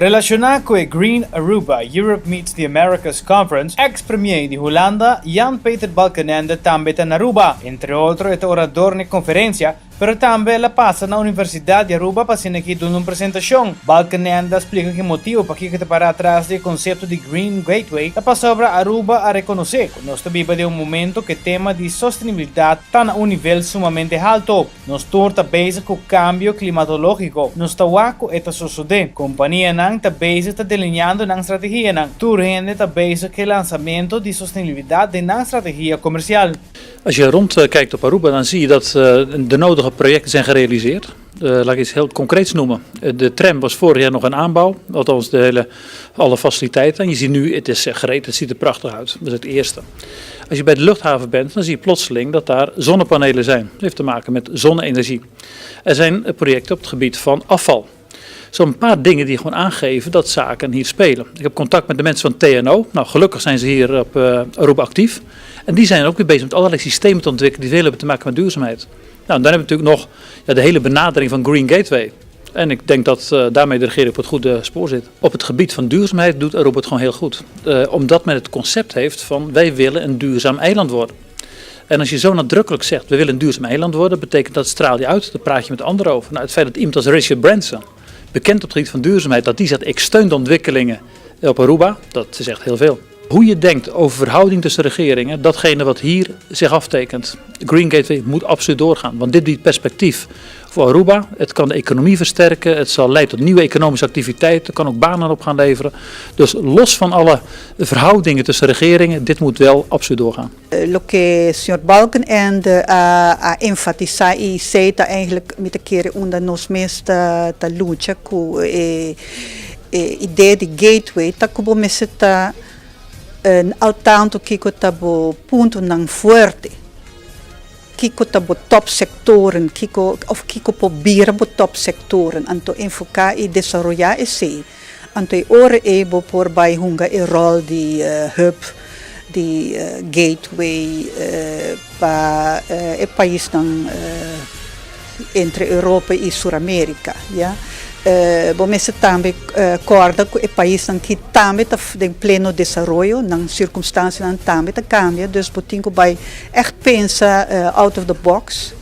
Relaciona cu e Green Aruba Europe Meets the Americas Conference, ex-premier di Hulanda Jan Peter Balkenende tambe ta na Aruba. Entre otro e ta orador na e conferencia, pero tambe el a pasa na Universidad di Aruba pa asina aki duna un presentacion. Balkenende a splica cu e motibo pakico ta para atras di e concepto di Green Gateway ta pasobra Aruba a reconoce cu nos ta biba den un momento cu e tema di sostenibilidad ta na un nivel sumamente halto. Nos tur ta bezig ku kambio klimatológiko. Nos ta wak ku e ta sosodé. Kompanianan ta bezig ta delineando nan strategianan. Tur hende ta bezig ku e lansamentu di sostenibilidat den nan strategia komersial. Als je rondkijkt op Aruba, dan zie je dat de nodige projecten zijn gerealiseerd. Laat ik iets heel concreets noemen. De tram was vorig jaar nog in aanbouw, althans de hele, alle faciliteiten. En je ziet nu, het is gereed, het ziet er prachtig uit. Dat is het eerste. Als je bij de luchthaven bent, dan zie je plotseling dat daar zonnepanelen zijn. Dat heeft te maken met zonne-energie. Er zijn projecten op het gebied van afval. Zo'n paar dingen die gewoon aangeven dat zaken hier spelen. Ik heb contact met de mensen van TNO. Nou, gelukkig zijn ze hier op Aruba actief. En die zijn ook weer bezig met allerlei systemen te ontwikkelen die veel hebben te maken met duurzaamheid. Nou, en dan hebben we natuurlijk nog, ja, de hele benadering van Green Gateway. En ik denk dat daarmee de regering op het goede spoor zit. Op het gebied van duurzaamheid doet Aruba het gewoon heel goed. Omdat men het concept heeft van: wij willen een duurzaam eiland worden. En als je zo nadrukkelijk zegt: we willen een duurzaam eiland worden, betekent dat, straal je uit, daar praat je met anderen over. Nou, het feit dat iemand als Richard Branson, bekend op het gebied van duurzaamheid, dat die zegt: ik steun de ontwikkelingen op Aruba, dat is echt heel veel. Hoe je denkt over verhouding tussen regeringen, datgene wat hier zich aftekent. Green Gateway moet absoluut doorgaan, want dit biedt perspectief voor Aruba. Het kan de economie versterken, het zal leiden tot nieuwe economische activiteiten, kan ook banen op gaan leveren. Dus los van alle verhoudingen tussen regeringen, dit moet wel absoluut doorgaan. Loke señor Balkenende a enfatisá i esei ta eigenlijk mi ta kere unda nos mes ta lucha ku e idea di gateway ta ku bo mester ta al tanto kiko ta bo puntonan fuerte, kiko ta bo top sectoren, kiko of kiko por bira bo top sectoren, anto enfoká i desaroyá esei. Anto e ora ei bo por bai hunga e rol di hub, di gateway pa e paisnan entre Europa i Suramérika, ya. Bo mester tambe kòrda ku e paisnan ki tambe ta den pleno desaroyo, nan sirkunstansianan tambe ta kambia, dus bo tin ku bai ègt pensa out of the box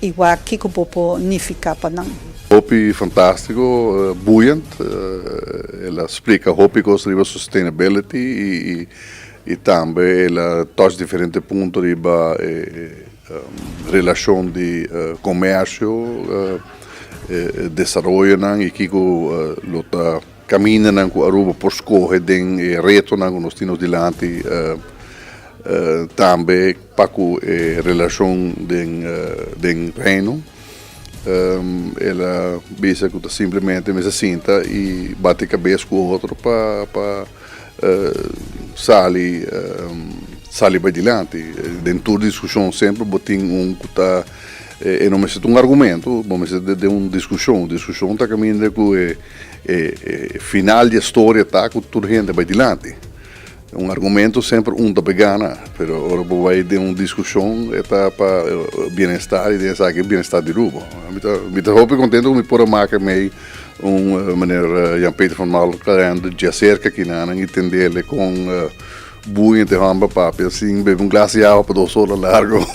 i wak kiko bo por nifiká pa nan. Hopi fantástiko, boeiend. El a splika hopi kos riba sustainability i tambe el a touch diferente punto riba e relashon di komersio, desaroyonan i kiko lo ta kamindanan ku Aruba por skohe den e retonan ku nos tin nos dilanti, tambe pa ku e relashon den Reino. El a bisa ku ta simplemente mester sinta i bati kabes ku otro pa sali bai dilanti. Den tur diskushon semper bo tin un ku ta, e no mester ta un argumento, bo mester ta den un diskushon. Diskushon ta kaminda ku e final di e storia ta ku tur hende bai dilanti. Un argumento semper un ta por gana, pero ora bo bai den un diskushon e ta pa bienestar i den esaki bienestar di Aruba. Mi ta hopi kontento ku mi por a maka mei un meneer Jan Peter van Balkenende dje aserka kinanan i tendele kon buiend e hòmber papia sin bebe un glas di awa pa 2 ora largo.